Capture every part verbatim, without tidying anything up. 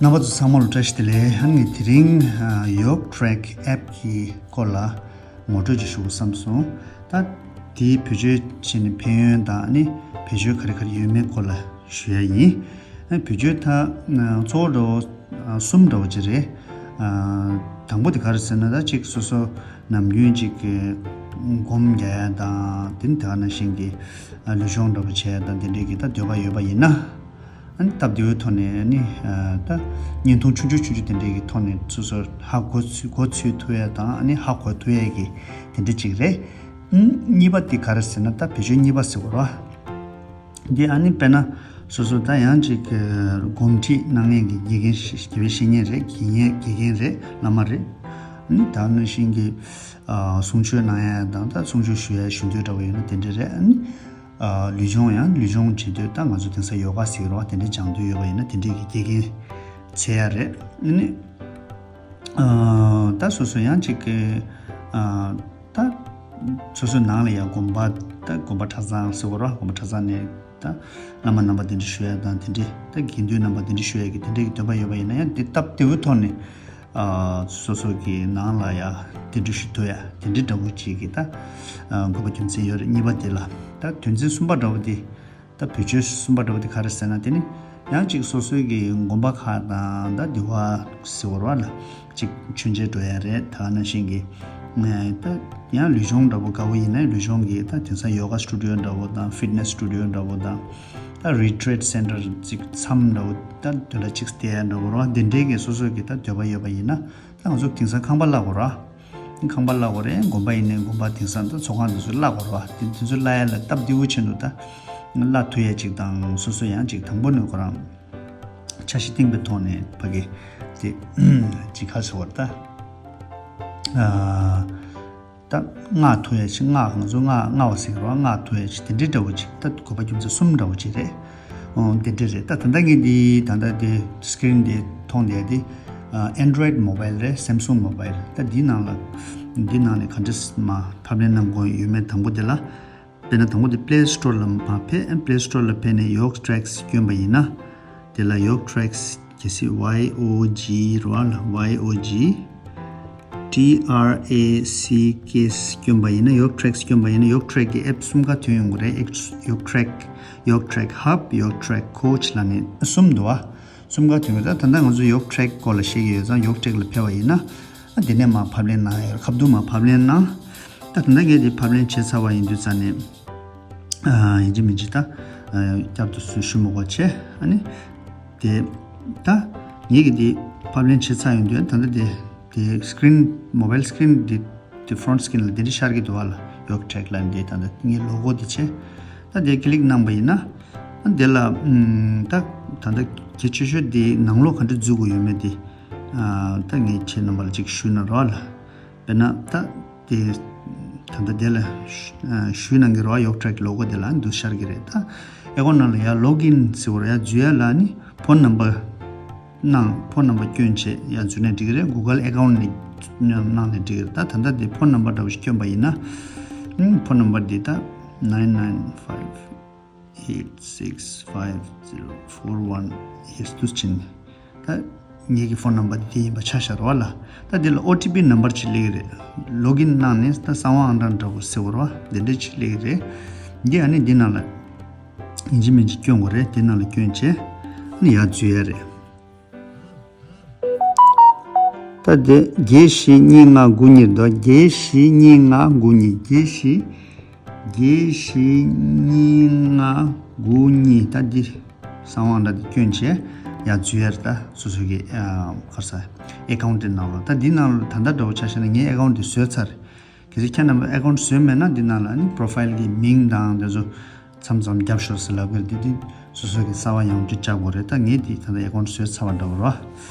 རྣམ་པ་ཚོ་ཚང་མ་ལ་བཀྲ་ཤིས་བདེ་ལེགས། ཨ་ནི་དེ་རིང་ཡོག་ཊེག་ཨེབ་ཀྱི་སྐོར་ལ་ངོ་སྤྲོད་ཅིག་ཞུ་དགོས་བསམ་སོང་། ད་དེའི་བེད་སྤྱོད་བྱས་ནས་ཕན་ཡོན་དང་ཨ་ནི་བེད་སྤྱོད་ག་རེ་ག་རེ་ཡོད་མེད་སྐོར་ལ་ཞུ་ཡ་ཡིན། ཨ་ནི་བེད་སྤྱོད་ད་གཙོ་བོ་འདྲ་བོ་གསུམ་འདྲ་བོ་ཅིག་རེད། དང་པོ་དེ་ག་རེ་ཟེར་ན། ད་གཅིག་སོ་སོ་ནམ་རྒྱུན་ཅིག་གི་སྒོམ་རྒྱག་ཡ་དང་དེ་ནི་དེ་ག་ནང་བཞིན་གྱི་ལུས་སྦྱོང་འདྲ་བོ་བྱས་ཡ་དང་དེ་འདྲས་ཀྱི་ད་འདོད་པ་ཡོད་པ་ཡིན་ན། ཨ་ནི་སྟབས་བདེ་བོའི་ཐོག་ནས་ཨ་ནི་ད་བརྙན་ཐུང་ཆུང་ཆུང་ཆུང་ཆུང་དེ་འདྲས་ཀྱི་ཐོག་ནས་སོ་སོ་ཧ་གོ་ཚུལ་གོ་ཚུལ་ཐུབ་ཡ་དང་ཨ་ནི་ཧ་གོ་ཐུབ་ཡ་གི་དེ་འདྲས་ཅིག་རེད། ཨ་ནི་གཉིས་པ་དེ་ག་རེ་ཟེར་ན། ད་བེད་སྤྱོད་གཉིས་པ་ཟེར་དགོས་རེད་བ། འདི་ཨ་ནི་དཔེར་ན་སོ་སོ་ད་ཡང་ཅིག་གི་སྒོམ་ཁྲིད་གནང་མཁན་གྱི་དགེ་རྒན་ཞིག་དགེ་བའི་བཤེས་གཉེན་རེད། དགེ་རྒན་དགེ་རྒན་རེད། བླ་མ་རེད། ཨ་ནི་ད་ག་ནང་བཞིན་གྱི་གསུང་ཆོས་གནང་ཡ་དང་ད་གསུང་ཆོས་ཞུ་ཡ་ཞུ་འདོད་འདྲ་བོ་ཡོད་ན་དེ་འདྲས་རེད། ཨ་ནི་ལུས་སྦྱོང་ཡང་ལུས་སྦྱོང་བྱེད་འདོད། ད་ང་ཚོ་དེང་སང་ཡོ་ག་ཟེར་གྱི་རེད་བ། དེ་འདྲས་སྦྱང་འདོད་ཡོད་པ་ཡིན་ན་དེ་འདྲས་ཀྱི་དགེ་རྒན་འཚོལ་ཡ་རེད། ཨ་ནི་ད་སོ་སོ་ཡང་ཅིག་གི་ད་སོ་སོའི་ནང་ལ་ཡང་དགོན་པ། ད་དགོན་པ་གྲྭ་ཚང་ཟེར་དགོས་རེད་བ། དགོན་པ་གྲྭ་ཚང་ནས་ད་བླ་མ་རྣམ་པ་གདན་འདྲེན་ཞུ་ཡ་དང་དེ་འདྲས། ད་དགེ་འདུན་རྣམ་པ་གདན་འདྲེན་ཞུ་ཡ་གི་དེ་འདྲས་ཀྱི་འདོད་པ་ཡོད་པ་ཡིན་ན་ཡང་དེ་སྟབས་བདེ་བོའི་ཐོག་ནས་སོ་སོ་གི་ནང་ལ་ཡང་གདན་འདྲེན་ཞུ་ཐུབ་ཡ་དེ་འདྲས་འདྲ་བོ་ཅིག་གི་ད་དགོས་པ་རྒྱུ་མཚན་ཡོད་རེད། གཉིས་པ་དེ་ལ། ད་དོན་ཚན་གསུམ་པ་འདྲ་བོ་དེ། ད་བེད་སྤྱོད་གསུམ་པ་འདྲ་བོ་དེ་ག་རེ་ཟེར་ན། དེ་ནི་ཡང་ཅིག་སོ་སོའི་གི་དགོན་པ་ཁག་དང་ད་འདི་བ་ཟེར་བ་རེད་བ་ལ། ཅིག་མཆོད་མཇལ་འགྲོ་ཡ་རེད། ད་ག་ནང་བཞིན་གྱི་ད་ཡང་ལུས་སྦྱོང་འདྲ་བོ་དགའ་བོ་ཡིན་ན་ལུས་སྦྱོང་གི་ད་དེང་སང་ཡོ་ག་སི་ཊུ་ཌི་ཡོ་འདྲ་བོ་དང་ཕི་ཊི་ནེ་སི་སི་ཊུ་ཌི་ཡོ་འདྲ་བོ་དང་ད་རི་ཊི་རིཊ་སེན་ཊར་ཅིག་མཚམས་འདྲ་བོ་ད་དོན་དག་ཅིག་བལྟས་ཡ་འདྲ་བོ་རེད་བ། དེ་འདྲའི་གི་སོ་སོའི་གི་ད་འདོད་པ་ཡོད་པ་ཡིན་ན། ད་ང་ཚོ་དེང་སང་ཁང་པ་གླ་དགོས་ར། ཁང་པ་གླ་དགོས་རེད། དགོན་པ་ཡིན་ནའི་དགོན་པ་དེང་སང་ད་ཚོགས་ཁང་དེ་ཚོ་གླ་དགོས་ར། དེ་དེ་ཚོ་གླ་ཡ་ལ་སྟབས་བདེ་བོ་ཆེད་དུ་ད་གླ་ཐུབ་ཡ་ཅིག་དང་སོ་སོ་ཡང་ཅིག་དང་པོ་ནས་ཁོ་རང་འཆར་གཞི་བཏིང་པའི་ཐོག་ནས་ཕ་གི་དེ་ཅིག་ཁ་ཟེར་བ་ད། ད་མངགས་ཐུབ་ཡ་ཅིག་མངགས་ང་ཚོ་མངགས་མངགས་པ་ཟེར་གི་རེད་བ། མངགས་ཐུབ་ཡ་ཅིག་དེ་འདྲའི་འདྲ་བོ་ཅིག་ད་དགོས་པ་རྒྱུ་མཚན་གསུམ་འདྲ་བོ་ཅིག་རེད། ཨོ་དེ་འདྲ་རེད། ད་ད་ལྟ་ངས་འདི་ད་ལྟ་དེ་སི་ཀི་རིན་དེ་མཐོང་བསྡད་དེ་ཨེན་ཌོ་རོ་ཡིཌ་མོ་བྷལ་རེད། སེམ་སུང་མོ་བྷལ་རེད། ད་འདི་ནང་ལ་འདི་ནང་ནས་ག་འདྲས་མ་ཕབ་ལེན་གནང་དགོས་ཡོད་མེད། དང་པོ་དེ་ལ་དཔེར་ན་དང་པོ་དེ་པི་ལེ་སི་ཊོར་ལ་མ་ཕེབས། ཨེ་པི་ལེ་སི་ཊོར་ལ་ཕེབས་ནས་ཡོག་ཊེག་སི་བསྐྱོན་པ་ཡིན་ན། དེ་ལ་ཡོག་ཊེག་སི་གལ་སྲིད་ཝའི་ཨོ་ཇི་རེད་བ་ལ། ཝའི་ཨོ་ཇི་ཊི་ཨར་ཨེ་སི་ཀེ་སི་བསྐྱོན་པ་ཡིན་ན། ཡོག་ཊེག་སི་བསྐྱོན་པ་ཡིན་ན་ཡོག་ཊེག་གི་ཨེབ་གསུམ་ཀ་ཐོན་ཡོང་གི་རེད། ཡོག་ཊེག་ཡོག་ཊེག་ཧབ། ཡོག་ཊེག་ཀོ་ཆི་ལབ་ནས་གསུམ་འདུག་བ། གསུམ་ཀ་ཐོན་ཡོང་། ད་ད་ལྟ་ང་ཚོ་ཡོག་ཊེག་སྐོར་ལ་བཤད་ཀྱི་ཡོད་ཙང་ཡོག་ཊེག་ལ་ཕེབས་པ་ཡིན་ན། ཨ་དེ་ནས་མར་ཕབ་ལེན་གནང་ཡ་ཡོད། ཁ་ཐུག་མར་ཕབ་ལེན་གནང་། ད་ད་ལྟ་ངས་དེ་ཕབ་ལེན་བྱས་ཚར་བ་ཡིན་དུས་ཙང་ནས། ཨ་ཡིན་གཅིག་མིན་གཅིག་ད་ཨ་བསྐྱར་དུ་ཞུ་མི་དགོས་བྱས། ཨ་ནི་དེ་ད་ངེད་ཀྱི་དེ་ཕབ་ལེན་བྱས་ཚར་ཡོང་དུས་ད་ལྟ་དེ་དེ་སི་ཀི་རིན་མོ་བྷལ་སི་ཀི་རིན་དེ་དེ་ཕོན་ཊི་སི་ཀི་རིན་ལ་དེ་འདྲ་ཤར་གྱི་འདུག་བ་ལ། ཡོག་ཊེག་ལབ་འདི་ད་ལྟ་ངའི་ལོ་གོ་དེ་བྱས། ད་དེ་ཀི་ལིག་གནང་པ་ཡིན་ན། ཨ་དེ་ལ་ཨམ་ད་ད་ལྟ་གལ་ཆེ་ཤོས་དེ་ནང་ལོགས་ག་འདྲ་འཛུལ་དགོས་ཡོད་མེད་དེ། ཨ་ད་ངས་ཁྱེད་རྣམ་པ་ལ་ཅིག་ཞུས་ན་རོགས་ལ། དཔེར་ན་ད་དེ་ད་ལྟ་དེ་ལ་ཞུ་ཨ་ཞུས་གནང་གི་རོགས། ཡོག་ཊེག་ལོ་གོ་དེ་ལ་འདུག་ཤར་གི་རེད། ད་ཨེ་ཀའུན་ཊི་ནང་ལ་ཡར་ལོག་ཨིན་ཟེར་བ་རེད། ཡར་འཛུལ་ཡ་ལ་ནི་ཕོན་ནམ་བར་གནང་། ཕོན་ནམ་བར་སྐྱོན་བྱས་ཡར་འཛུལ་ནས་འགྲིག་གི་རེད། གུ་གལ་ཨེ་ཀའུན་ཊི་ནས་གནང་ནས་འགྲིག་གི་རེད། ད་ད་ལྟ་དེ་ཕོན་ནམ་བར་འདྲ་བོ་ཞིག་བསྐྱོན་པ་ཡིན་ན། ཨུམ་ཕོན་ནམ་བར་འདི་ད་nine nine five eight six five zero four one eight དུ་ཕྱིན། ད་ངེད་ཀྱི་ཕོན་ནམ་བར་འདི་ཡིན་པ་ཆ་བཞག་རོགས་ལ། ད་འདི་ལ་ཨོ་ཊི་པི་ནམ་བར་ཅིག་སླེབས་ཀྱི་རེད། ལོག་ཨིན་གནང་ནས་ད་གསང་བ་ཨང་གྲངས་འདྲ་བོ་ཟེར་བ་རོགས། འདི་འདྲ་ཅིག་སླེབས་ཀྱི་རེད། འདི་ཨ་ནི་འདི་ནང་ལ་ཡིན་གཅིག་མིན་གཅིག་སྐྱོན་དགོས་རེད། འདི་ནང་ལ་སྐྱོན་བྱས་ཨ་ནི་ཡར་འཛུལ་ཡ་རེད། ད་དེ་བརྒྱད་བཞི་གཉིས་ལྔ་དགུ་གཉིས་འདུག་བརྒྱད་བཞི་གཉིས་ལྔ་དགུ་གཉིས། བརྒྱད་བཞི་བརྒྱད་བཞི་གཉིས་ལྔ་དགུ་གཉིས། ད་འདི་གསང་བ་འདྲ་འདི་སྐྱོན་བྱས་ཡར་འཛུལ་ཡ་རེད། ད་སོ་སོ་གི་ཨ་ག་རེ་ཟེར་ཨེ་ཀའུན་ཊི་ནང་ལ། ད་འདི་ནང་ལ་ད་ལྟ་འདྲ་བོ་ཆ་བཞག་ན་ངའི་ཨེ་ཀའུན་ཊི་འདི་བཟོས་ཚར་རེད། གལ་སྲིད་ཁྱེད་རྣམ་པ་ཨེ་ཀའུན་ཊི་བཟོས་མེད་ན་འདི་ནང་ལ་ནི་པོ་རོ་ཕའིལ་གྱི་མིང་དང་དེ་ཚོ་མཚམས་མཚམས་རྒྱབ་ཤོག་ཟེར་ལབ་ཀྱི་རེད། དེ་དེ་སོ་སོ་གི་གསར་པ་ཡང་བསྐྲུན་བྱ་དགོས་རེད། ད་ངས་དེ་ད་ལྟ་ཨེ་ཀའུན་ཊི་བཟོས་ཚར་བ་འདྲ་བོ་རེད།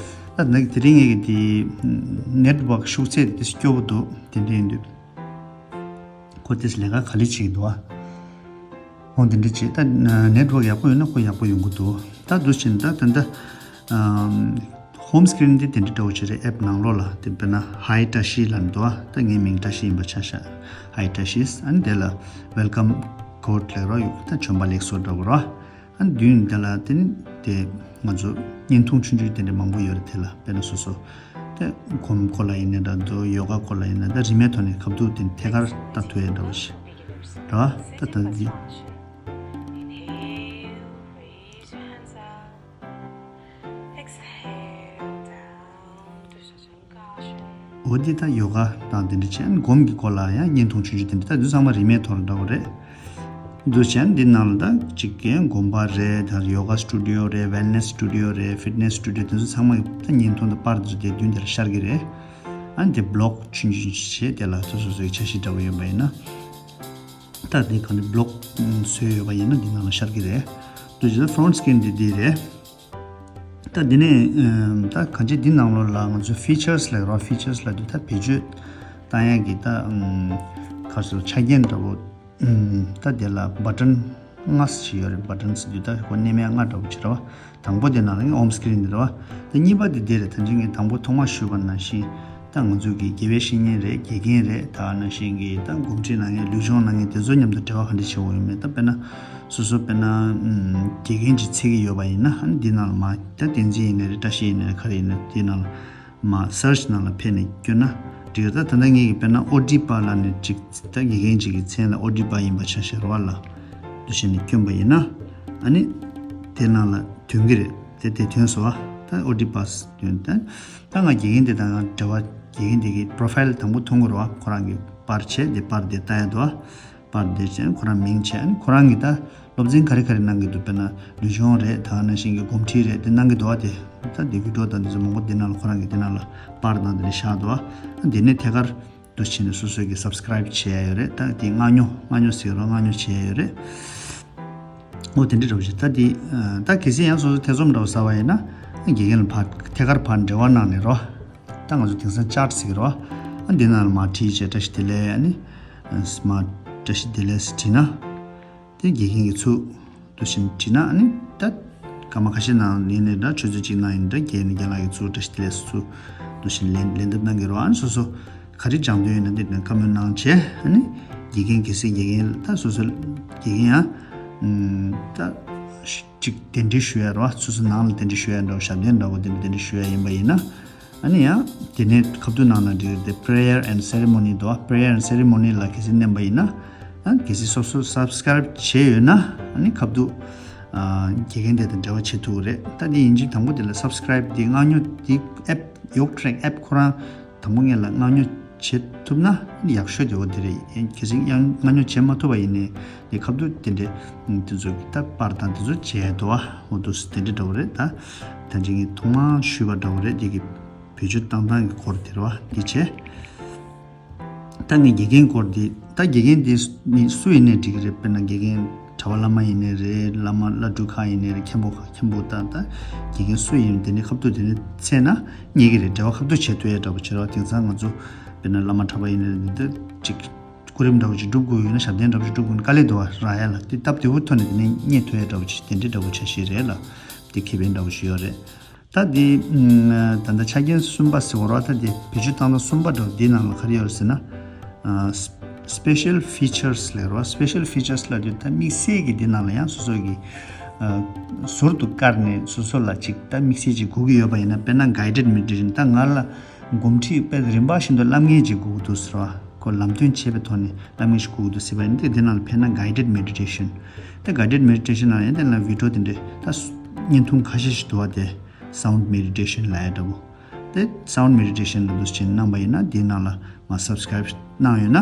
ད་ནི་དེ་རིང་ངས་ཀྱི་དེ་ནེཊ་ཝརྐ་ཤུགས་ཚད་དེ་སྐྱོ་པོ་འདུག་དེ་འདྲ་ཡིན་དུས་ཁོ་དེ་ལས་ཀ་ག་ལེ་བྱེད་ཀྱི་འདུག་ཨ། འོ་དེ་འདྲ་བྱེད། ད་ནེཊ་ཝརྐ་ཡག་པོ་ཡོད་ན་ཁོ་ཡག་པོ་ཡོང་གི་འདུག་ད་འདུག་བྱས་ན་ད་ད་ལྟ་ཨམ། ཧོམ་སི་ཀི་རིན་དེ་དེ་འདྲ་འདྲ་བོ་ཅིག་རེད། ཨེབ་ནང་ལོགས་ལ་དེ་དཔེར་ན་ཧའི་བཀྲ་ཤིས་ལབ་འདུག་ཨ། ད་ངའི་མིང་བཀྲ་ཤིས་ཡིན་པ་ཆ་བཞག་ཧའི་བཀྲ་ཤིས། ཨ་ནི་དེ་ལ་ཝེལ་ཀམ་ཀོཌ་ལབ་རོགས། ཡོད་ད་བྱོན་པ་ལེགས་སོ་འདྲ་བོ་རོགས། ཨ་ ཨ་མདུན་དེ་ལ་དེ་ནི་དེ་ང་ཚོ་བརྙན་ཐུང་ཆུང་ཆུང་དེ་འདྲ་མང་པོ་ཡོད་རེད། དེ་ལ་དཔེར་ན་སོ་སོ་དེ་སྒོམ་སྐོར་ལ་ཡིན་ནའི་འདྲ་འདུག་ཡོ་ག་སྐོར་ལ་ཡིན་ནའི་ད་རིན་མེད་ཐོག་ནས་ཁ་ཐུག་དེ་ཐད་ཀར་ལྟ་ཐུབ་ཡ་འདྲ་བོ་ཞིག་རེད་བ། ད་ད་འདི། འོ་འདི་ད་ཡོ་ག་དང་དེ་འདྲ་བྱས་ནས་སྒོམ་གྱི་སྐོར་ལ་ཡང་བརྙན་ཐུང་ཆུང་ཆུང་དེ་འདྲ་ད་འདི་ཚང་མ་རིན་མེད་ཐོག་ལ་འདྲ་བོ་རེད། འདུག་བྱས་ནས་འདི་ནང་ལ་ད་གཅིག་གིས་སྒོམ་པ་རེད། ད་ཡོ་ག་སི་ཊུ་ཌི་ཡོ་རེད། ཝེལ་ནེ་སི་ཊུ་ཌི་ཡོ་རེད། ཕིཊ་ནེ་སི་ཊུ་ཌི་ཡོ་དེ་ཚོ་ཚང་མ་ད་བརྙན་ཐུང་དང་པར་དེ་ཚོ་དེ་མདུན་དེ་ལ་ཤར་གྱི་རེད། ཨ་ནི་དེ་བི་ལོག་ཆུང་ཆུང་བྱས་དེ་ལ་སོ་སོ་སོའི་འཆར་གཞི་འདྲ་བོ་ཡོད་པ་ཡིན་ན། ད་དེ་གང་ནས་བི་ལོག་བཟོས་ཡོད་པ་ཡིན་ན་འདི་ནང་ལ་ཤར་གྱི་རེད། འདུག་བྱས་ན་ཕོན་ཊི་སི་ཀི་རིན་དེ་འདི་རེད། ད་འདི་ནས་ཨམ་ད་གང་ཅི་འདི་ནང་ལོགས་ལ་ང་ཚོ་ཕི་ཅར་སི་ལབ་རོགས། ཕི་ཅར་སི་ལབ་དུས་ད་བེད་སྤྱོད་བཏང་ཡག་གི་ད་ཨམ་ག་རེ་ཟེར་ཆ་རྐྱེན་འདྲ་བོ། ཨམ་ད་དེ་ལ་བ་ཊན་ལྔ་ཞིག་ཡོད་རེད། བ་ཊན་ཟེར་དུས་ད་ཁོ་མནན་ཡག་ལྔ་འདྲ་བོ་ཅིག་རེད་བ། དང་པོ་དེ་ནང་ལ་ཧོམ་སི་ཀི་རིན་དེ་རེད་བ། ད་གཉིས་པ་དེ་དེ་རེད། ད་ཅི་ངས་དང་པོ་ཐོག་མར་ཞུས་པ་ནང་བཞིན་ད་ང་ཚོ་གི་དགེ་བའི་བཤེས་གཉེན་རེད། དགེ་རྒན་རེད། ད་ནང་བཞིན་གྱི་ད་འགོ་ཁྲིད་གནང་མཁན་ལུས་སྦྱོང་གནང་མཁན་དེ་ཚོ་མཉམ་དུ་འབྲེལ་བ་ག་འདྲ་བྱེད་དགོས་ཡོད་མེད། ད་དཔེར་ན་སོ་སོ་དཔེར་ན་ཨམ་དགེ་རྒན་ཅིག་འཚོལ་གྱི་ཡོད་པ་ཡིན་ན། ཨ་ནི་འདི་ནང་ལ་མ་ད་བསྟན་འཛིན་ཡིན་ནའི་རེད། བཀྲ་ཤིས་ཡིན་ནའི་རེད། ག་རེ་ཡིན་ནའི་འདི་ནང་ལ་མ་སར་ཆི་ནང་ལ་ཕེབས་ནས་བསྐྱོན་ན་འགྲིག་ཡོད། ད་ད་ལྟ་ངེད་ཀྱིས་དཔེར་ན་ཨོ་ཌི་པ་ལབ་ནས་ཅིག་ད་དགེ་རྒན་ཅིག་གི་མཚན་ལ་ཨོ་ཌི་པ་ཡིན་པ་ཆ་བཞག་རོགས་ལ་འདུག་བྱས་ནས་བསྐྱོན་པ་ཡིན་ན། ཨ་ནི་དེ་ནང་ལ་ཐོན་གྱི་རེད། དེ་དེ་ཐོན་སོང་བ། ད་ཨོ་ཌི་པ་ཐོན། ད་ད་ང་དགེ་རྒན་དེ་དང་འབྲེལ་བ། དགེ་རྒན་དེ་གི་པོ་རོ་ཕའིལ་དང་པོ་མཐོང་གི་རེད་བ། ཁོ་རང་གི་པར་བྱས་དེ་པར་དེ་ལྟ་ཡག་འདུག་བ། པར་དེ་བྱས་ཁོ་རང་མིང་བྱས། ཨ་ནི་ཁོ་རང་གིས་ད་སློབ་ཚན་ག་རེ་ག་རེ་གནང་གི་འདུག་དཔེར་ན་ལུས་སྦྱོང་རེད། ད་ནང་བཞིན་གྱི་སྒོམ་ཁྲིད་རེད། དེ་གནང་གི་འདུག་བ། དེ་ད་དེ་བི་ཌི་ཡོ་དང་དེ་ཚོ་མང་པོ་དེ་ནང་ལ་ཁོ་རང་གིས་དེ་ནང་ལ་པར་དང་དེ་འདྲ་བཞག་འདུག་བ། ཨ་དེ་ནས་ཐད་ཀར་དུ་བྱས་ནས་སོ་སོ་གིས་སབ་སི་ཀ་རའིབ་བྱེད་ཡག་ཡོད་རེད། ད་དེ་མངགས་ཉོ། མངགས་ཉོ་ཟེར་རོགས། མངགས་ཉོ་བྱེད་ཡག་ཡོད་རེད། འོ་དེ་འདྲ་འདྲ་བོ་ཞིག་ད་དེ་ད་གལ་སྲིད་ཡང་སོ་སོ་ཐེ་ཚོམ་འདྲ་བོ་ཟ་བ་ཡིན་ན། དགེ་རྒན་ལ་ཕར་ཐད་ཀར་ཕར་འབྲེལ་བ་གནང་ནས་རོགས། ད་ང་ཚོ་དེང་སང་ཅེཊ་ཟེར་གྱི་རེད་བ། ཨ་འདི་ནང་ལ་མར་བྲིས་བྱས་བཀྲ་ཤིས་བདེ་ལེགས། ཨ་ནི་མར་བཀྲ་ཤིས་བདེ་ལེགས་ཟེར་བྲིས་ན། དེ་དགེ་རྒན་གྱིས་ཚུར་འདུག་བྱས་བྲིས་ན། ཨ་ནི་ད་སྐར་མ་ཁ་ཤས་ནང་ཡིན་ནའི་འདྲ། ཆུ་ཚོད་གཅིག་ནང་ཡིན་ནའི་འདྲ། རྒན་རྒན་ལགས་ཀྱིས་ཚུར་བཀྲ་ཤིས་བདེ་ལེགས་ཚུར་འདུག་བྱས་ལན་ལན་འདེབས་གནང་གི་རེད་བ། ཨ་ནི་སོ་སོ་ག་རེ་སྦྱང་འདོད་ཡོད་ན་འདི་ནས་བཀའ་མོལ་གནང་བྱས། ཨ་ནི་དགེ་རྒན་གལ་སྲིད་དགེ་རྒན་ད་སོ་སོ་དགེ་རྒན་ཡང་ད་ཅིག་གདན་འདྲེན་ཞུ་ཡ་རེད་བ། སོ་སོ་ནང་ལ་གདན་འདྲེན་ཞུ་ཡ་འདྲ་བོ། ཞབས་བརྟན་འདྲ་བོ་དེ་འདྲ་གདན་འདྲེན་ཞུ་ཡ་ཡིན་པ་ཡིན་ན། ཨ་ནི་ཡང་དེ་ནས་ཁ་ཐུག་གནང་ན་འགྲིག་རེད། དེ་པེ་རེ་ཡར་ཨེན་ཌི་སེ་རེ་མོ་ནི་འདུག་བ། པེ་རེ་ཡར་ཨེན་ཌི་སེ་རེ་མོ་ནི་ལ་གལ་སྲིད་མནན་པ་ཡིན་ན། ཨ་གལ་སྲིད་སོ་སོ་སབ་སི་ཀ་རའིབ་བྱས་ཡོད་ན། ཨ་ནི་ཁ་ཐུག་ཨ་དགེ་རྒན་དེ་དང་འབྲེལ་བ་བྱེད་ཐུབ་ཀྱི་རེད། ད་དེ་ཡིན་གཅིག་དང་པོ་དེ་ལ་སབ་སི་ཀ་རའིབ་དེ་མངགས་ཉོ་དེ་ཨེབ་ཡོག་ཊེ་རེག་ཨེབ་ཁོ་རང་དང་པོ་ངེད་ལ་མངགས་ཉོ་བྱེད་ཐུབ་ན་ཡག་ཤོས་དེ་འོ་དེ་རེད། གལ་སྲིད་ཡང་མངགས་ཉོ་བྱེད་མ་ཐུབ་པ་ཡིན་ནའི་དེ་ཁ་ཐུག་དེ་འདྲའི་དེ་ཚོ་གི་ད་པར་དང་དེ་ཚོ་བྱས་འདུག་བ། འོ་འདུག་སེ་དེ་འདྲ་འདྲ་བོ་རེད། ད་ད་ཅི་ངས་ཐོག་མར་ཞུས་པ་འདྲ་བོ་རེད། དེ་གི་བེད་སྤྱོད་བཏང་སྟངས་ཀྱི་སྐོར་དེ་རེད་བ། འདི་བྱས། ད་ངས་དགེ་རྒན་སྐོར་འདི། ད་དགེ་རྒན་འདི་ནི་སུ་ཡིན་ནའི་འགྲིག་གི་རེད། དཔེར་ན་དགེ་རྒན་གྲྭ་པ་བླ་མ་ཡིན་ནའི་རེད། བླ་མ་བླ་སྤྲུལ་ཁག་ཡིན་ནའི་རེད། མཁན་པོ་ཁག་མཁན་པོ་ད་ད་དགེ་རྒན་སུ་ཡིན་དེ་ནི་ཁ་ཐུག་དེ་ནི་འཚོལ་ན་རྙེད་ཀྱི་རེད། འབྲེལ་བ་ཁ་ཐུག་བྱེད་ཐུབ་ཡ་འདྲ་པོ་བྱེད་རོགས། དེང་སང་ང་ཚོ་དཔེར་ན་བླ་མ་གྲྭ་པ་ཡིན་ནའི་རེད། འདི་ད་ཅིག་སྐུ་རིམ་འདྲ་པོ་ཅིག་སྒྲུབ་དགོས་ཡོད་ན་ཞབས་བརྟན་འདྲ་པོ་ཅིག་སྒྲུབ་དགོས་ན་དཀའ་ལས་འདུག་བ། རག་ཡ་ལ་དེ་སྟབས་བདེ་པོ་ཐོག་ནས་དེ་ནི་རྙེད་ཐུབ་ཡ་འདྲ་པོ་ཅིག་དེ་འདྲའི་འདྲ་པོ་ཆ་ཤས་རེད་ལ། དེ་ཁེ་ཕན་འདྲ་པོ་ཞིག་ཡོད་རེད། ད་འདི་ད་ལྟ་ཆ་རྐྱེན་གསུམ་པ་ཟེར་བ་རེད་བ། ད་འདི་བེད་སྤྱོད་བཏང་སྟངས་གསུམ་པ་འདྲ་བོ་འདི་ནང་ལ་ག་རེ་ཡོད་རེད་ཟེར་ན། སི་པེ་ཤལ་ཕི་ཅར་སི་ལབ་རེད་བ། སི་པེ་ཤལ་ཕི་ཅར་སི་ལབ་དུས་ད་དམིགས་བསལ་གྱི་འདི་ནང་ལ་ཡང་སོ་སོ་གི་ཟུར་དུ་བཀར་ནས་སོ་སོ་ལ་ཅིག་ད་དམིགས་བསལ་ཅིག་དགོས་ཀྱི་ཡོད་པ་ཡིན་ན། དཔེར་ན་གའི་ཌེཌ་མེ་ཌི་ཊེ་ཤན། ད་ང་ལ་སྒོམ་ཁྲིད་དཔེ་རིམ་པ་བཞིན་དུ་བསླབ་མཁན་ཅིག་དགོས་ཀྱི་འདུག་ཟེར་བ། ཁོ་ལམ་སྟོན་བྱེད་པའི་ཐོག་ནས་བསླབ་མཁན་ཞིག་དགོས་ཀྱི་འདུག་ཟེར་བ་ཡིན་ཏེ། འདི་ནང་ལ་ཕེབས་ན་གའི་ཌེཌ་མེ་ཌི་ཊེ་ཤན། ད་གའི་ཌེཌ་མེ་ཌི་ཊེ་ཤན་ནང་ཡང་དེ་ལ་བི་ཌི་ཡོ་དེ་འདྲས་ད་བརྙན་ཐུང་ཁ་ཤས་ཤིག་འདུག་བ། དེ་སའུན་ཌི་མེ་ཌི་ཊེ་ཤན་ལབ་ཡ་འདྲ་བོ། དེ་སའུན་ཌི་མེ་ཌི་ཊེ་ཤན་ལ་འདུག་སེ་བྱས་གནང་པ་ཡིན་ན། དེའི་ནང་ལ་ང་སབ་སི་ཀ་རའིབ་གནང་ཡོད་ན།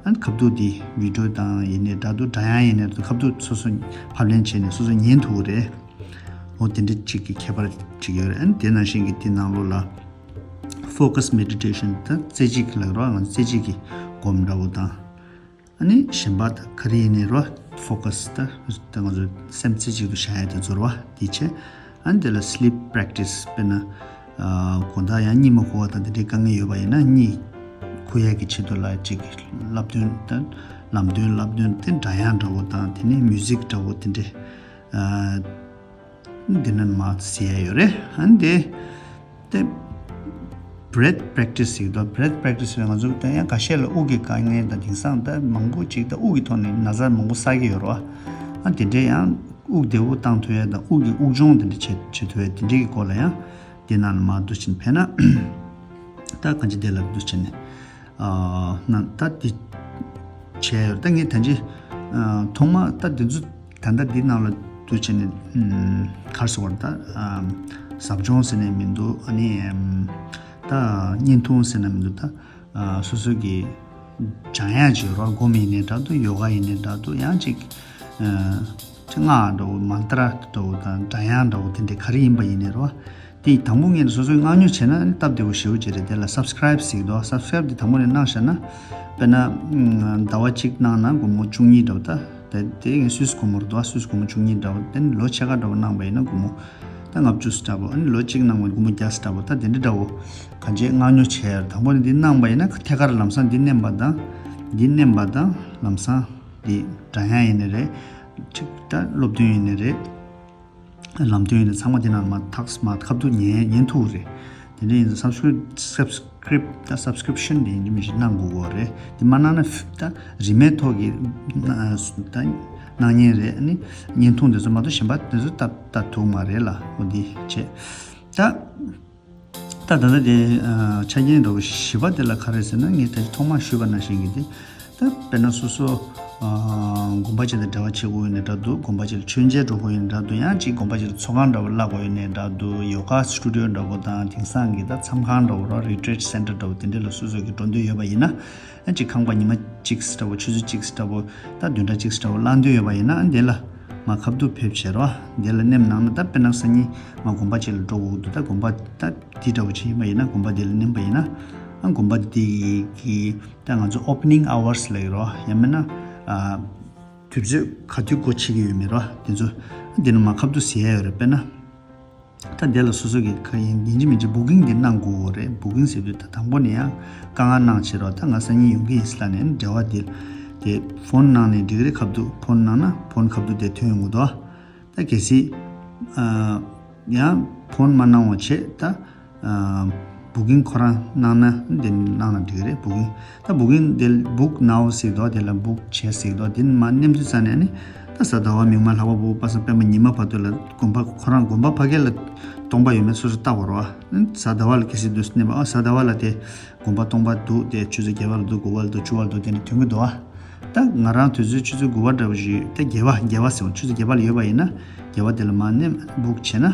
ཨ་ཁ་ཐུག་དེ་བི་ཌི་ཡོ་དང་ཡིན་ནའི་འདྲ་འདུག་སྒྲ་དབྱངས་ཡིན་ནའི་འདུག་ཁ་ཐུག་སོ་སོ་ཕབ་ལེན་བྱས་ནས་སོ་སོ་ཉན་ཐུབ་ཀྱི་རེད། འོ་དེ་འདྲ་གཅིག་གི་ཁྱད་པར་གཅིག་ཡོད་རེད། ཨ་དེ་ནང་བཞིན་གྱི་དེ་ནང་ལོགས་ལ་ཕོ་ཀ་སི་མེ་ཌི་ཊེ་ཤན། ད་རྩེ་གཅིག་ལབ་རོགས། ང་ཚོ་རྩེ་གཅིག་གི་སྒོམ་འདྲ་བོ་དང་། ཨ་ནི་གཞན་པ་ད་ག་རེ་ཡིན་ནའི་རོ། ཕོ་ཀ་སི་ད་ད་ང་ཚོ་སེམས་རྩེ་གཅིག་ཏུ་བཞག་ཡ་དེ་ཚོ་རེད་བ། དེ་བྱས། ཨ་ནི་དེ་ལ་སི་ལིབ་པེ་རེག་ཊི་སི། དཔེར་ན་ཨ་དགོང་དག་ཡང་གཉིད་མ་ཁུག་པ་དང་དེ་འདྲའི་དཀའ་ངལ་ཡོད་པ་ཡིན་ན། གཉིད་ཁུག་ཡ་གི་ཆེད་དུ་ལ་ཅིག་བསླབ་སྟོན་དང་ལམ་སྟོན་བསླབ་སྟོན་དེ་འདྲ། དྲ་དབྱངས་འདྲ་བོ་དང་དེ་ནས་མིའུ་ཟིག་འདྲ་བོ་དེ་འདྲའི་ཨ། འདི་ནས་མར་གཟིགས་ཡ་ཡོད་རེད། ཨ་ནི་དེ་དེ་བྷི་རེཐ་པེ་རེག་ཊི་སི་ཟེར་གྱི་འདུག་བྷི་རེཐ་པེ་རེག་ཊི་སི་ལ་ང་ཚོ་ད་ཡང་ཁ་ཤས་ལ་དབུགས་ཀྱི་དཀའ་ངལ་དང་། དེང་སང་ད་མང་པོ་ཅིག་ད་དབུགས་ཀྱི་ཐོག་ནས་ན་ཚ་མང་པོ་བསགས་ཀྱི་ཡོད་རེད་བ། ཨ་དེ་འདྲའི་ཡང་ དབུགས་བདེ་བོ་བཏང་ཐུབ་ཡ་དང་དབུགས་ཀྱི་དབུགས་སྦྱོང་དེ་འདྲ་བྱེད་བྱེད་ཐུབ་ཡ་དེ་འདྲའི་གི་སྐོར་ལ་ཡང་དེ་ནང་ལ་མར་འདུག་ཕྱིན་ཕེབས་ན། ད་གང་ཅི་དེ་ལ་འདུག་ཕྱིན་ནས་ཨ་ན་ད་དེ་བྱས་ཡོད། ད་ངས་ད་ཅི་ཨ་ཐོག་མ་ད་དེ་ཚོ་ད་ལྟ་འདི་ནང་ལ་འདུག་ཕྱིན་ནས་ཨམ་ག་རེ་ཟེར་དགོས་རེད། ད་ཨ་ཟབ་སྦྱོང་ཟེར་ནས་མི་འདུག་ཨ་ནི་ཨམ་ད་བརྙན་ཐུང་ཟེར་ནས་མི་འདུག་ད། ཨ་སོ་སོ་གི་སྦྱང་ཡག་ཅིག་ཡོད་རེད་བ། སྒོམ་ཡིན་ནའི་འདྲ་འདུག་ཡོ་ག་ཡིན་ནའི་འདྲ་འདུག་ཡང་ཅིག་ཨ་སྔགས་འདྲ་བོ་མན་ཏྲ་འདྲ་བོ་དང་སྒྲ་དབྱངས་འདྲ་བོ་དེ་འདྲ་ག་རེ་ཡིན་པ་ཡིན་ནའི་རེད་བ། དེ་དང་པོ་ངས་སོ་སོའི་མངགས་ཉོ་བྱས་ན་སྟབས་བདེ་བོ་ཞེ་པོ་ཅིག་རེད། དེ་ལ་སབ་སི་ཀ་རའིབ་ཟེར་གྱི་འདུག་སབ་སི་ཀ་རའིབ་དེ་དང་པོ་ནས་གནང་བཞག་ན་དཔེར་ན་ཟླ་བ་གཅིག་གནང་ན་སྒོར་མོ་བཅུ་གཉིས་འདྲ་བོ། ད་དེ་དེ་ངས་སུད་སི་སྒོར་མོ་རེད་འདུག་སུད་སི་སྒོར་མོ་བཅུ་གཉིས་འདྲ་བོ། དེ་ནས་ལོ་ཕྱེད་ཀ་འདྲ་བོ་གནང་པ་ཡིན་ན་སྒོར་མོ་ད་ལྔ་བཅུ་འདྲ་བོ། ཨ་ནི་ལོ་གཅིག་གནང་བ་སྒོར་མོ་བརྒྱ་འདྲ་བོ། ད་དེ་འདྲ་འདྲ་བོ་གང་ཅི་མངགས་ཉོ་བྱས་ཡོད་རེད། དང་པོ་ནས་འདི་གནང་པ་ཡིན་ན་ཐད་ཀར་ལམ་སང་འདི་མནན་པ་དང་། འདི་མནན་པ་དང་ལམ་སང་འདི་སྒྲ་དབྱངས་ཡིན་ནའི་རེད། ཅིག་ད་སློབ་སྟོན་ཡིན་ནའི་རེད། ལམ་སྟོན་ཡིན་ནའི་ཚང་མ་འདི་ནང་མར་ཐག་མར་ཁ་ཐུག་ཉན་ཉན་ཐུབ་རེད། དེ་འདྲ་ཡིན་ཙང་སབ་སི་ཀ་རའིབ་སབ་སི་ཀ་རའིབ་ད་སབ་སི་ཀི་རིབ་ཤན་དེ་ཡིན་གཅིག་མིན་གཅིག་གནང་དགོས་ཀྱི་རེད། དེ་མ་གནང་ན་ད་རིན་མེད་ཐོག་གི་ད་གནང་མཁན་རེད། ཨ་ནི་བརྙན་ཐུང་དེ་ཚོ་མ་གཏོགས་གཞན་པ་དེ་ཚོ་ལྟ་ལྟ་ཐུབ་མ་རེད་ལ། འོ་འདི་བྱས། ད་ད་ད་ལྟ་དེ་ཨ་ཆ་རྐྱེན་འདྲ་བོ་བཞི་པ་དེ་ལ་ག་རེ་ཟེར་ན། ངས་ད་ཐོག་མར་ཞུས་པ་ནང་བཞིན་གྱི་དེ། ད་དཔེར་ན་སོ་སོ་ཨ་དགོན་པ་ཅིག་དང་འབྲེལ་བ་བྱེད་དགོས་ཡོད་ནའི་འདྲ་འདུག་དགོན་པ་ཅིག་ལ་མཆོད་མཇལ་འགྲོ་དགོས་ཡོད་ནའི་འདྲ་འདུག་ཡང་ཅིག་དགོན་པ་ཅིག་ལ་ཚོགས་ཁང་འདྲ་བོ་གླ་དགོས་ཡོད་ནའི་འདྲ་འདུག་ཡོ་ག་སི་ཊུ་ཌི་ཡོ་འདྲ་བོ་དང་དེང་སང་གི་ད་མཚམས་ཁང་འདྲ་བོ་ར་རི་ཊི་རིཊ་སེན་ཊར་འདྲ་བོ་དེ་འདྲ་ལ་སོ་སོ་གི་འགྲོ་འདོད་ཡོད་པ་ཡིན་ན། ཡང་ཅིག་ཁང་པ་ཉི་མ་གཅིག་འདྲ་བོ། ཆུ་ཚོད་གཅིག་འདྲ་བོ། ད་བདུན་ཕྲག་གཅིག་འདྲ་བོ་གླ་འདོད་ཡོད་པ་ཡིན་ན། ཨ་འདི་ལ་མར་ཁ་ཐུག་ཕེབས་བྱས་རོ། འདི་ལ་མནན་གནང་ན། ད་དཔེར་ན་སང་ཉིན་ང་དགོན་པ་ཅིག་ལ་འགྲོ་དགོས་འདུག་ད་དགོན་པ་ད་འདི་འདྲ་བོ་ཅིག་ཡིན་པ་ཡིན་ན། དགོན་པ་འདི་ལ་མནན་པ་ཡིན་ན། ཨ་དགོན་པ་འདི་གི་ད་ང་ཚོ་ཨོ་པེ་ནིང་ཨ་ཝར་སི་ལབ་ཀྱི་རེད་བ། ཡང་མིན་ན་ཨ་དུས་ཚོད་ག་དུས་སྒོ་ཕྱེ་གི་ཡོད་མེད་རེད་བ། དེ་ཚོ་འདི་ནས་མར་ཁ་ཐུག་ཟེར་ཡ་ཡོད་རེད། དཔེར་ན་ད་འདི་ལ་སོ་སོ་གི་ག་ཡིན་ཡིན་གཅིག་མིན་གཅིག་བུ་ཀིང་འདི་གནང་དགོས་རེད། བུ་ཀིང་ཟེར་དུས་ད་དང་པོ་ནས་ཡང་བཀའ་མངགས་གནང་བྱས་རོགས། ད་ང་སང་ཉིན་ཡོང་གི་ཡིན་ཟེར་ལབ་ནས་འབྲེལ་བ་འདི་དེ་ཕོན་གནང་ནས་འགྲིག་གི་རེད། ཁ་ཐུག་ཕོན་གནང་ན་ཕོན་ཁ་ཐུག་དེ་ཐོན་ཡོང་གི་འདུག་ད་གལ་སྲིད་ཨ་ཡང་ཕོན་མ་གནང་བ་བྱས། ད་ཨ་བུ་ཀིང་ཁོ་རང་གནང་ན་དེ་གནང་ན་འགྲིག་གི་རེད། བུ་ཀིང་ད་བུ་ཀིང་དེ་བུག་ནའོ་ཟེར་འདུག་དེ་ལ་བུག་བྱས་ཟེར་འདུག་དེ་མར་མནན་དུས་ཙ་ནས་ནི་ད་གཟའ་ཟླ་བ་མིག་དམར་ལྷག་པ་ཕུ་བོ་པ་སངས་སྤེན་པ་ཉི་མ་བར་དུ་ལ་དགོན་པ་ཁོ་རང་དགོན་པ་ཕ་གི་ལ་སྟོང་པ་ཡོད་མེད་སོ་སོ་ལྟ་དགོས་རེད་བ། གཟའ་ཟླ་བ་ལ་གལ་སྲིད་འདུག་ཟེར་ནས་པ། ཨ་གཟའ་ཟླ་བ་ལ་དེ་དགོན་པ་སྟོང་པ་འདུག་དེ་ཆུ་ཚོད་བརྒྱད་པ་ལ་འདུག་དགུ་པ་ལ་འདུག་བཅུ་པ་ལ་འདུག་དེ་འདྲ་ཐོན་གི་འདུག་བ། ད་ང་རང་དུས་ཚོད་ཆུ་ཚོད་དགུ་པ་འདྲ་བོ་ཞིག་ད་བརྒྱད་པ་བརྒྱད་པ་ཟེར་བ། ཆུ་ཚོད་བརྒྱད་པ་ལ་ཡོད་པ་ཡིན་ན་བརྒྱད་པ་དེ་ལ་མར་མནན་བུག་བྱས་ན།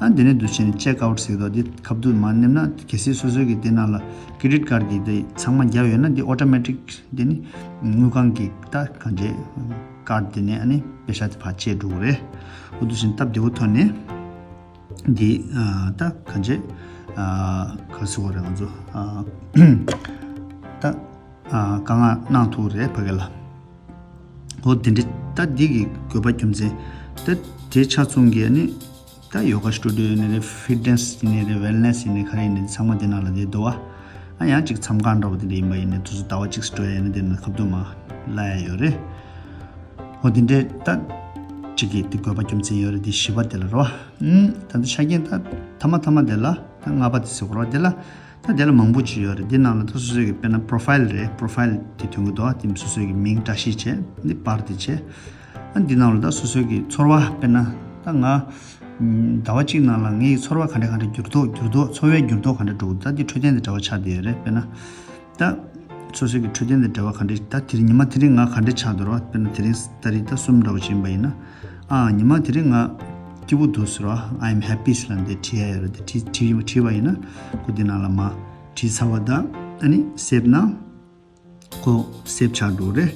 ཨ་འདི་ནས་འདུག་བྱས་ནས་ཅེག་ཨའུཊ་ཟེར་འདུག་དེ་ཁ་ཐུག་མར་མནན་ན། གལ་སྲིད་སོ་སོའི་གི་དེ་ནང་ལ་ཀི་རེ་ཌིཊ་ཀཌ་གི་དེ་ཚང་མ་བརྒྱབ་ཡོད་ན་འདི་ཨོ་ཊོ་མེ་ཊིག་དེ་ནི་དངུལ་ཁང་གི་ད་གང་ཅི་ཀཌ་དེ་ནས་ཨ་ནི་པེ་ཤ་དེ་ཕར་བཅད་འགྲོ་གི་རེད། འོ་འདུག་བྱས་ནས་སྟབས་བདེ་བོ་ཐོག་ནས་འདི་ཨ་ད་གང་ཅི་ཨ་ག་རེ་ཟེར་དགོས་རེད། ང་ཚོ་ཨ་ད་ཨ་དཀའ་ངལ་གནང་ཐུབ་རེད་ཕ་གི་ལ། འོ་དེ་འདྲ་ད་འདི་གི་དགོས་པ་རྒྱུ་མཚན་ད་དེ་ཆ་ཚང་གི་ཨ་ནི་ད་ཡོ་ག་སི་ཊུ་ཌི་ཡོ་ཡིན་ནའི་རེད། ཕིཊ་ནེ་སི་ཡིན་ནའི་རེད། ཝེལ་ནེ་སི་ཡིན་ནའི་ག་རེ་ཡིན་ནའི་ཚང་མ་དེ་ནང་ལ་དེ་འདུག་བ། ཨ་ཡང་ཅིག་མཚམས་ཁང་འདྲ་བོ་དེ་འདྲ་ཡིན་པ་ཡིན་ནའི་དུས་ཚོད་ཟླ་བ་གཅིག་འགྲོ་ཡ་ཡིན་ན་དེ་ནང་ཁ་ཐུག་མར་གླ་ཡ་ཡོད་རེད། འོ་དེ་འདྲ་ད་ཅིག་གི་དེ་དགོས་པ་རྒྱུ་མཚན་ཡོད་རེད། དེ་བཞི་པ་དེ་ལ་རེད་བ། ཨུམ་ད་ལྟ་ཆ་རྐྱེན་ད་མཐའ་མ་མཐའ་མ་དེ་ལ་ད་ལྔ་པ་དེ་ཟེར་དགོས་རེད་བ། དེ་ལ་ད་དེ་ལ་མང་པོ་ཅིག་ཡོད་རེད། འདི་ནང་ལ་ད་སོ་སོའི་གི་དཔེར་ན་པོ་རོ་ཕ་ཡིལ་རེད། པོ་རོ་ཕ་ཡིལ་དེ་ཐོན་གི་འདུག་བ། དེ་སོ་སོའི་གི་མིང་བཀྲ་ཤིས་བྱས་འདི་པར་དེ་བྱས། ཨ་འདི་ནང་ལ་ད་སོ་སོའི་གི་ཚོར་བ་དཔེར་ན་ད་ང་ཟླ་བ་གཅིག་ནང་ལ་ངའི་ཚོར་བ་ག་འདྲ་ག་འདྲ་འགྱུར་ལྡོག་འགྱུར་ལྡོག་ཚོར་བའི་འགྱུར་ལྡོག་ག་འདྲ་འགྲོ་གི་འདུག་ད་འདི་འཕྲོད་བསྟེན་དང་འབྲེལ་བ་ཆགས་བསྡད་ཡོད་རེད། དཔེར་ན་ད་སོ་སོའི་གི་འཕྲོད་བསྟེན་དང་འབྲེལ་བ་ག་འདྲ། ད་དེ་རིང་ཉི་མ་དེ་རིང་ང་ག་འདྲ་ཆགས་འདུག་ར། དཔེར་ན་དེ་རིང་ད་རེས་ད་གསུམ་འདྲ་བོ་ཕྱིན་པ་ཡིན་ན། ཨ་ཉི་མ་དེ་རིང་ང་སྐྱིད་པོ་འདུག་ཟེར་བ། I am happy ཟེར་ལབ་འདི་བྲིས་ཡ་ཡོད་རེད། དེ་བྲིས་བྲིས་བྲིས་པ་ཡིན་ན་ཁོ་དེ་ནང་ལ་མར་བྲིས་ཚར་བ་དང་ཨ་ནི་སེབ་ན། ཁོ་སེབ་ཆགས་འགྲོ་རེད།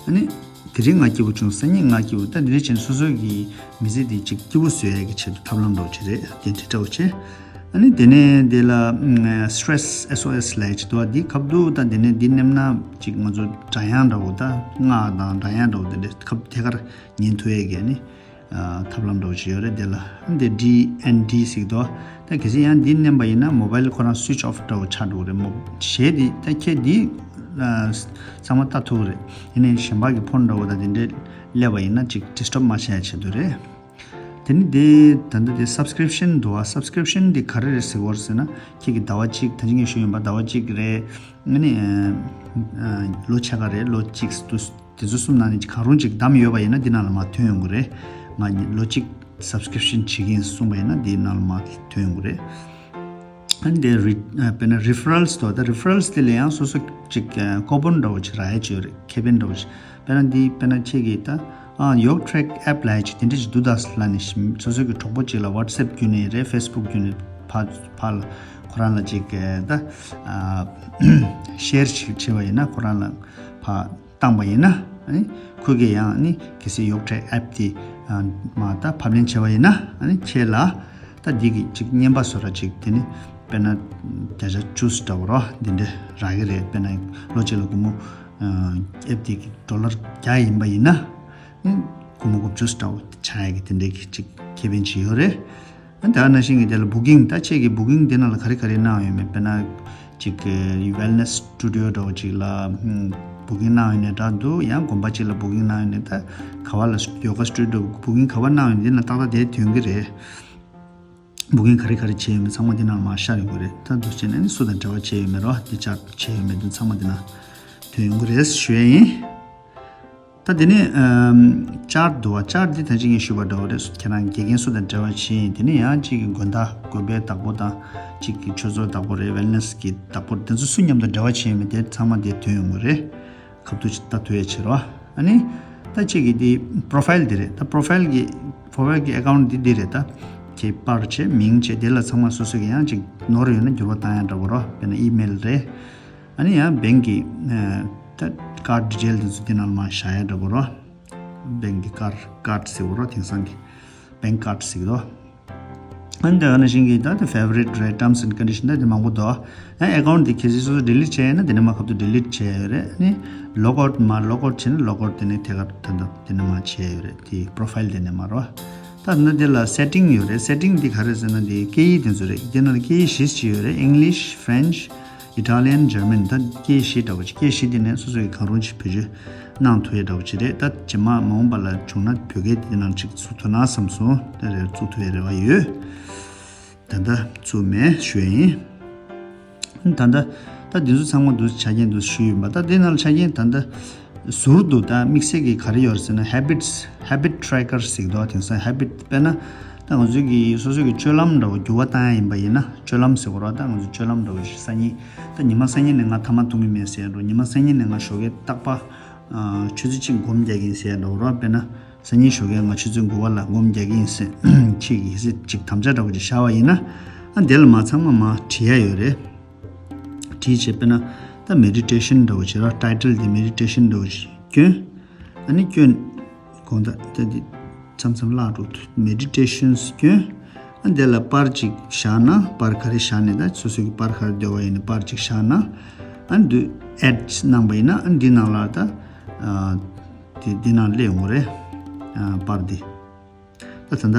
ཨ་ནི་དེ་རིང་ང་སྐྱིད་པོ་བྱུང་། སང་ཉིན་ང་སྐྱིད་པོ། ད་འདི་འདྲ་བྱས་ནས་སོ་སོ་གི་མི་ཚེ་འདི་ཅིག་སྐྱིད་པོ་བཟོ་ཡ་གི་ཆེད་དུ་ཐབས་ལམ་འདྲ་བོ་ཅིག་རེད། དེ་འདྲ་འདྲ་བོ་བྱས། ཨ་ནི་དེ་ནས་དེ་ལ་ཨམ་སི་ཊེ་རེ་སི་ཨེས་ཨོ་ཨེས་ལབ་ཡ་ཅིག་འདུག་བ། འདི་ཁ་ཐུག་ད་དེ་ནས་འདི་མནན་ན་ཅིག་ང་ཚོ་སྒྲ་དབྱངས་འདྲ་བོ་ད་སྔགས་དང་སྒྲ་དབྱངས་འདྲ་བོ་དེ་འདྲ་ཁ་ཐད་ཀར་ཉན་ཐུབ་ཡ་གི་ཨ་ནི་ཨ་ཐབས་ལམ་འདྲ་བོ་ཅིག་ཡོད་རེད། དེ་ལ་འདི་ཌི་ཨེན་ཌི་ཟེར་གི་འདུག་ད་གལ་སྲིད་ཡང་འདི་མནན་པ་ཡིན་ན་མོ་བྷའིལ་ཁོ་རང་སུའིཆ་ཨོཕ་འདྲ་བོ་ཆགས་འགྲོ་གི་རེད་མོ། གཞས་འདི་ད་ཁྱེད་འདི་ཨ་ཚང་མ་ལྟ་ཐུབ་ཀྱི་རེད། ཡིན་ནའི་གཞན་པ་གི་ཕོན་འདྲ་བོ་དང་དེ་འདྲས་སླེབས་པ་ཡིན་ན་ཅིག་ཌི་སི་ཊརབ་མ་བྱས་ཆེད་དུ་རེད། དེ་ནི་འདི་ད་ལྟ་དེ་སབ་སི་ཀི་རིབ་ཤན་འདུག་བ། སབ་སི་ཀི་རིབ་ཤན་འདི་ག་རེ་རེད་ཟེར་བ་ཟེར་ན། ཁྱེད་ཀྱི་ཟླ་བ་གཅིག་ད་ཅི་ངས་ཞུས་ཡིན་པ་ཟླ་བ་གཅིག་རེད། ཨ་ནི་ཨ་ལོ་ཕྱེད་ཀ་རེད། ལོ་གཅིག་དུ་དེ་ཚོ་གསུམ་ནང་ནས་གང་རུང་ཅིག་བདམས་ཡོད་པ་ཡིན་ན་འདི་ནང་ལ་མར་ཐོན་ཡོང་གི་རེད། ང་ལོ་གཅིག་སབ་སི་ཀི་རིབ་ཤན་བྱེད་ཀྱི་ཡིན་གསུངས་པ་ཡིན་ན་འདིའི་ནང་ལ་མར་ཐོན་ཡོང་གི་རེད། ཨ་ནི་དེ་རི་ཨ་དཔེར་ན་རི་ཕ་རལ་སི་དང་ད་རི་ཕ་རལ་སི་དེ་ལ་ཡང་སོ་སོ་ཅིག་ཨ་ཀོ་པོན་འདྲ་བོ་ཅིག་རག་ཡ་ཅིག་ཡོད་རེད། ཁེ་ཕན་འདྲ་བོ་ཅིག་དཔེར་ན་འདི་དཔེར་ན་ཁྱེད་ཀྱིས་ད་ཨ་ཡོག་ཊེག་ཨེབ་ལབ་ཡ་ཅིག་དེ་འདྲ་ཅིག་འདུག་ད་ལབ་ནས་སོ་སོ་གི་གྲོགས་པོ་ཅིག་ལ་ཝ་ཊི་སི་ཨེབ་བརྒྱུད་ནས་རེད། ཕེ་སི་བུག་བརྒྱུད་ནས་ཕར་ཕར་ལ་ཁོ་རང་ལ་ཅིག་ཨ་ད་ཨ་ཤེར་ཅིག་བྱས་པ་ཡིན་ན་ཁོ་རང་ལ་ཕར་བཏང་པ་ཡིན་ན། ཨ་ནི་ཁོ་གིས་ཡང་ཨ་ནི་གལ་སྲིད་ཡོག་ཊེག་ཨེབ་དེ་ཨ་མར་ད་ཕབ་ལེན་བྱས་པ་ཡིན་ན། ཨ་ནི་ཁྱེད་ལ་ད་འདི་གི་ཅིག་རྔན་པ་བཟོ་འདྲ་ཅིག་དེ་ནི་དཔེར་ན་བརྒྱ་ཆ་བཅུ་འདྲ་བོ་རོ་འདི་འདྲ་རག་གི་རེད། དཔེར་ན་ལོ་གཅིག་ལ་སྒོར་མོ་ཨ་ཨེབ་དེ་གི་ཌོ་ལར་བརྒྱ་ཡིན་པ་ཡིན་ན། ཨ་ནི་སྒོར་མོ་དགུ་བཅུ་འདྲ་བོ་ཆགས་ཡ་གི་དེ་འདྲའི་གི་ཅིག་ཁེ་ཕན་ཅིག་ཡོད་རེད། ཨ་ནི་དེ་ནང་བཞིན་གྱི་དེ་ལ་བུ་ཀིང་། ད་ཁྱེད་ཀྱིས་བུ་ཀིང་དེ་ནང་ལ་ག་རེ་ག་རེ་གནང་ཡོད་མེད། དཔེར་ན་ཅིག་གི་ཝེལ་ནེ་སི་སི་ཊུ་ཌི་ཡོ་འདྲ་བོ་ཅིག་ལ་ཧུམ་བུ་ཀིང་གནང་ཡོད་ནའི་འདྲ་འདུག་ཡང་དགོན་པ་ཅིག་ལ་བུ་ཀིང་གནང་ཡོད་ནའི། ད་ག་བ་ལ་ཡོ་ག་སི་ཊུ་ཌི་ཡོ་བུ་ཀིང་ག་བ་གནང་ཡོད་ནའི་འདི་ནང་ཏག་ཏག་དེ་ཐོན་གྱི་རེད། བུ་ཀིང་ག་རེ་ག་རེ་བྱས་ཡོད་མེད་ཚང་མ་འདི་ནང་ལ་མར་ཤར་ཡོང་གི་རེད། ད་འདུག་བྱས་ནས་ནི་སུ་དང་འབྲེལ་བ་བྱས་ཡོད་མེད་རོ། འདི་ཅར་བྱས་ཡོད་མེད་འདི་ཚང་མ་འདི་ནང་ཐོན་ཡོང་གི་རེད་ཞུ་ཡ་ཡིན། ད་དེ་ནས་ཨམ་ཅར་འདུག་བ། ཅར་འདི་ད་ཅི་ངས་ཞུས་པ་འདྲ་བོ་རེད། ཁྱེད་རང་དགེ་རྒན་སུ་དང་འབྲེལ་བ་བྱས་ཡིན། དེ་ནས་ཡང་གཅིག་གི་དགོན་བདག་དགོན་པའི་བདག་པོ་དང་གཅིག་གི་ཆོས་ཚོགས་བདག་པོ་རེད། ཝེལ་ནེ་སི་གི་བདག་པོ་རེད། དེ་ཚོ་སུ་མཉམ་དུ་འབྲེལ་བ་བྱས་ཡོད་མེད་དེ་ཚང་མ་དེ་ཐོན་ཡོང་གི་རེད། ཁ་ཐུག་ཅིག་ལྟ་ཐུབ་ཡ་བྱེད་རོགས། ཨ་ནི་ད་གཅིག་གི་དེ་པོ་རོ་ཕ་ཡིལ་དེ་རེད། ད་པོ་རོ་ཕ་ཡིལ་གི་པོ་རོ་ཕ་ཡིལ་གི་ཨེ་ཀའུན་ཊི་འདི་འདི་རེད། ད་ཁྱེད་པར་བྱས་མིང་བྱས་དེ་ལ་ཚང་མ་སོ་སོ་གི་ཡང་ཅིག་ནོར་ཡོད་ན་འགྱུར་བ་བཏང་ཡ་འདྲ་བོ་རོ། དཔེར་ན་ཨི་མེལ་རེད། ཨ་ནི་ཡང་བེང་གི་ཨ་ད་ཀར་ཌི་ཊེལ་དེ་ཚོ་དེ་ནང་ལ་མར་བཞག་ཡ་འདྲ་བོ་རོ། བེང་གི་ཀར་ཀར་ཌི་ཟེར་བ་རོ། དེང་སང་གི་བེང་ཀར་ཌི་ཟེར་གི་རོ། ཨ་ནི་དེ་ག་ནང་བཞིན་གྱི་ད་དེ་ཕེ་ཝ་རིཊ་རེད། ཊརམ་སི་ཨེན་ཌི་ཀོན་ཌི་ཤན་ད་དེ་མང་པོ་འདུག་ཨ་ཨེ་ཀའུན་ཊི་དེ་གལ་སྲིད་སོ་སོ་ཌི་ལིཊ་བྱས་ཡིན་ན་དེ་ནས་མར་ཁ་ཐུག་ཌི་ལིཊ་བྱས་ཡོད་རེད། ཨ་ནི་ལོག་ཨའུཊ་མར་ལོག་ཨའུཊ་བྱས་ན་ལོག་ཨའུཊ་དེ་ནས་ཐད་ཀར་ད་ད་དེ་ནས་མར་བྱས་ཡོད་རེད། དེ་པོ་རོ་ཕ་ཡིལ་དེ་ནས་མར་རོ། ད་ནི་དེ་ལ་སེ་ཊིང་ཡོད་རེད། སེ་ཊིང་འདི་ག་རེ་ཟེར་ན་འདི་སྐད་ཡིག་དེ་ཚོ་རེད། དེ་ནང་ལ་སྐད་ཡིག་བཞི་ཅིག་ཡོད་རེད། English, French, Italian, German། ད་སྐད་ཡིག་བཞི་འདྲ་བོ་ཅིག་སྐད་ཡིག་བཞི་དེ་ནས་སོ་སོ་གི་གང་རུང་ཅིག་བེད་སྤྱོད་གནང་ཐུབ་ཡ་འདྲ་བོ་ཅིག་རེད། ད་རྗེས་མ་མ་འོངས་པ་ལ་བྱུང་ན་བོད་སྐད་དེ་ནང་ཅིག་བཙུགས་ཐུབ་ན་བསམ་སོང་། དེ་རེད། བཙུགས་ཐུབ་ཡ་རེ་བ་ཡོད། ད་ལྟ་བཙུགས་མེད་ཞུ་ཡ་ཡིན། ད་ལྟ་ད་འདི་ཚོ་ཚང་མ་འདུག་ཆ་རྐྱེན་འདུག་ཞུས་ཡིན་པ། ད་འདི་ནང་ལ་ཆ་རྐྱེན་ད་ལྟ་ཟུར་དུ་ད་དམིགས་བསལ་གྱི་ག་རེ་ཡོད་རེད་ཟེར་ན། Habits, Habit Tracker ཟེར་གྱི་འདུག་དེང་སང་ཧེ་བིཊ་དཔེར་ན་ད་ང་ཚོའི་གི་སོ་སོའི་གི་སྤྱོད་ལམ་འདྲ་བོ་འགྱུར་བ་བཏང་ཡ་ཡིན་པ་ཡིན་ན། སྤྱོད་ལམ་ཟེར་དགོས་རེད། ད་ང་ཚོའི་སྤྱོད་ལམ་འདྲ་བོ་ཞིག་སང་ཉིན་ད་ཉི་མ་སང་ཉིན་ནས་ང་ཐ་མག་འཐུང་གི་མེད་ཟེར་ཡ་འདྲ་བོ། ཉི་མ་སང་ཉིན་ནས་ང་ཞོགས་ཀས་རྟག་པར་ཨ་ཆུ་ཚོད་གཅིག་སྒོམ་རྒྱག་གི་ཡིན་ཟེར་ཡ་འདྲ་བོ་རེད། དཔེར་ན་སང་ཉིན་ཞོགས་ཀས་ང་ཆུ་ཚོད་དགུ་པ་ལ་སྒོམ་རྒྱག་གི་ཡིན་ཟེར་ཁྱེད་ཀྱིས་ཅིག་དམ་བཅའ་འདྲ་བོ་ཅིག་བཞག་པ་ཡིན་ན། ཨ་དེ་ལ་མར་ཚང་མ་མར་བྲིས་ཡ་ཡོད་རེད། བྲིས་བྱས་དཔེར་ན་ད་མེ་ཌི་ཊེ་ཤན་འདྲ་བོ་བྱེད་རོགས། ཊའི་ཊལ་དེ་མེ་ཌི་ཊེ་ཤན་འདྲ་བོ་ཞིག་བསྐྱོན། ཨ་ནི་བསྐྱོན། དགོངས་དག་ད་འདི་མཚམས་མཚམས་བརླག་འགྲོ་ཐུབ། མེ་ཌི་ཊེ་ཤན་བསྐྱོན། ཨ་འདི་ལ་པར་ཅིག་བཞག་ན། པར་ག་རེ་བཞག་ནས་ད་སོ་སོ་གི་པར་ག་རེ་འདོད་པ་ཡིན་ན་པར་ཅིག་བཞག་ན། ཨ་འདི་ཨེཌ་གནང་པ་ཡིན་ན་ཨ་འདི་ནང་ལ་ད་ཨ་འདི་འདི་ནང་སླེབས་ཡོང་གི་རེད། ཨ་པར་འདི། ད་ད་ལྟ་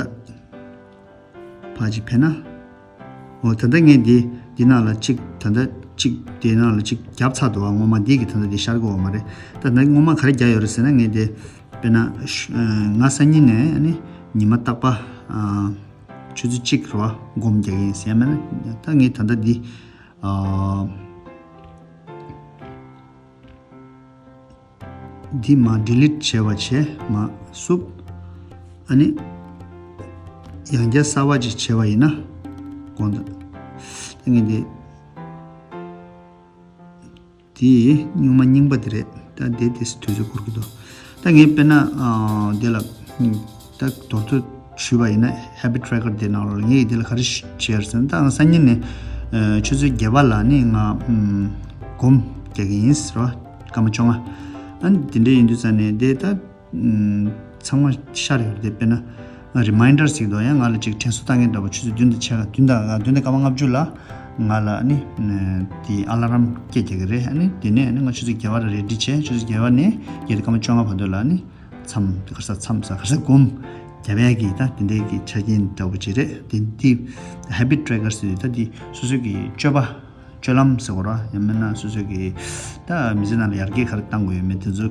ཕར་ཅིག་ཕེབས་ན། འོ་ད་ལྟ་ངས་འདི་འདི་ནང་ལ་གཅིག་ད་ལྟ་གཅིག་དེ་ནང་ལ་གཅིག་བརྒྱབ་ཚར་འདུག་བ། སྔོན་མ་འདི་གི་ད་ལྟ་འདི་ཤར་གི་ཡོད་མ་རེད། ད་ད་སྔོན་མ་ག་རེ་བརྒྱབ་ཡོད་རེད་ཟེར་ན། ངས་འདི་དཔེར་ན་ཤ་ཨ་ང་སང་ཉིན་ནས་ཨ་ནི་ཉི་མ་རྟག་པར་ཨ་ཆུ་ཚོད་གཅིག་རེད་བ། སྒོམ་རྒྱག་གི་ཡིན་ཟེར་ཡ་མེད་ན། ད་ངས་ད་ལྟ་འདི་ཨ། འདི་མར་ཌི་ལིཊ་བྱས་པ་བྱས་མར་བསུབ། ཨ་ནི་ཡང་བསྐྱར་གསར་པ་ཅིག་བྱས་པ་ཡིན་ན། དགོངས་དག་ད་ངས་འདི་འདི་སྔོན་མ་རྙིང་པ་འདི་རེད། ད་འདི་དེ་དུས་ཚོད་འགོར་གི་འདུག་ད་ངས་དཔེར་ན་ཨ་འདི་ལ་ད་མདོར་བསྡུས་ཞུས་པ་ཡིན་ན། ཧེ་བིཊ་ཊེ་ཀར་དེ་ནང་ལོགས་ལ་ངས་འདི་ལ་ག་རེ་བྱས་ཟེར་ན། ད་ང་སང་ཉིན་ནས་ཨ་ཆུ་ཚོད་བརྒྱད་པ་ལ་ནི་ང་ཨམ་སྒོམ་རྒྱག་གི་ཡིན་ཟེར་བ། སྐར་མ་བཅོ་ལྔ། ཨ་ནི་དེ་འདྲ་ཡིན་དུས་ཙང་ནས་དེ་ད་ཨམ་ཚང་མ་ཤར་ཡོད་རེད། དཔེར་ན་རི་མའིན་ཌར་ཟེར་གྱི་འདུག་ཡང་ང་ལ་ཅིག་དྲན་གསོ་བཏང་མཁན་འདྲ་པོ། ཆུ་ཚོད་བདུན་དང་ཕྱེད་ཀ་བདུན་དང་བདུན་དང་སྐར་མ་ལྔ་བཅུ་ལ་ང་ལ་ནི་དེ་ཨ་ལ་རམ་སྐད་རྒྱག་གི་རེད། ཨ་ནི་དེ་ནས་ནི་ང་ཆུ་ཚོད་བརྒྱད་པ་ལ་རེ་ཌི་བྱས། ཆུ་ཚོད་བརྒྱད་པ་ནས་ཉི་མ་སྐར་མ་བཅོ་ལྔ་བར་དུ་ལ་ནི། མཚམས་ག་ས་མཚམས་ས་ག་ས་སྒོམ་རྒྱབ་ཡས་ཀྱི་ད་དེ་འདྲའི་གི་ཆ་རྐྱེན་འདྲ་པོ་ཅིག་རེད། དེ་འདི་ཧེ་བིཊ་ཊེ་ཀར་ཟེར་དུས་ད་འདི་སོ་སོ་གི་སྤྱོད་པ་སྤྱོད་ལམ་ཟེར་དགོས་ར། ཡང་མིན་ན་སོ་སོ་གི་ད་མི་ཚེ་ནང་ལ་ཡར་རྒྱས་ག་རེ་གཏང་དགོས་ཡོད་མེད་དེ་ཚོ་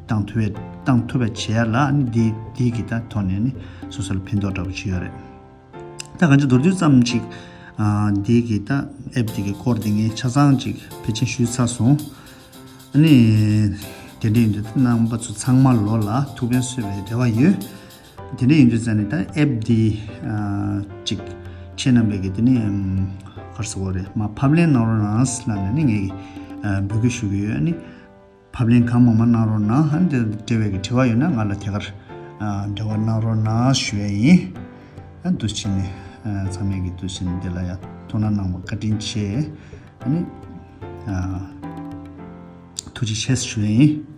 གཏང་ཐུབ་པའི་གཏང་ཐུབ་པ་བྱེད་ཡ་ལ་ནི་འདི་འདི་གི་ད་ཐོག་ནས་ནི་སོ་སོ་ལ་ཕན་ཐོགས་འདྲ་པོ་ཅིག་ཡོད་རེད། ད་གང་ཅི་མདོར་བསྡུས་ཙམ་ཅིག་ཨ་འདི་གི་ད་ཨེབ་འདི་གི་སྐོར་འདི་ངས་ཆ་ཚང་ཅིག་ཕལ་ཆེར་ཞུས་ཚར་སོང་། ཨ་ནི་དེ་འདྲ་ཡིན་དུས་རྣམ་པ་ཚོ་ཚང་མ་ལོ་ལ་ཐུགས་ཕན་གསོས་པའི་རེ་བ་ཡོད། དེ་འདྲ་ཡིན་དུས་ཙང་ནས་ད་ཨེབ་འདི་ཨ་ཅིག་ཁྱེད་རྣམ་པས་ཀྱི་དེ་ནི་ཨམ་ག་རེ་ཟེར་དགོས་རེད། མ་ཕབ་ལེན་གནང་རོགས་གནང་ལབ་ནས་ནི་ངས་ཀྱི་ཨ་འབོད་སྐུལ་ཞུ་གི་ཡོད། ཨ་ནི་ཕབ་ལེན་གང་མང་མང་གནང་རོགས་གནང་། ཨ་ནི་དེ་འབྲེལ་བའི་གི་དྲི་བ་ཡོད་ན་ང་ལ་དེ་གར་ཨ་འབྲེལ་བ་གནང་རོགས་གནང་ཞུ་ཡ་ཡིན། ཨ་འདུག་བྱས་ནས་ཨ་ཚང་མས་ཀྱི་འདུག་བྱས་ནས་འདི་ལ་ཡ་ཐུགས་སྣང་གནང་བ་བཀའ་དྲིན་ཆེ། ཨ་ནི་ཨ་ཐུགས་རྗེ་ཆེ་ཞུ་ཡ་ཡིན།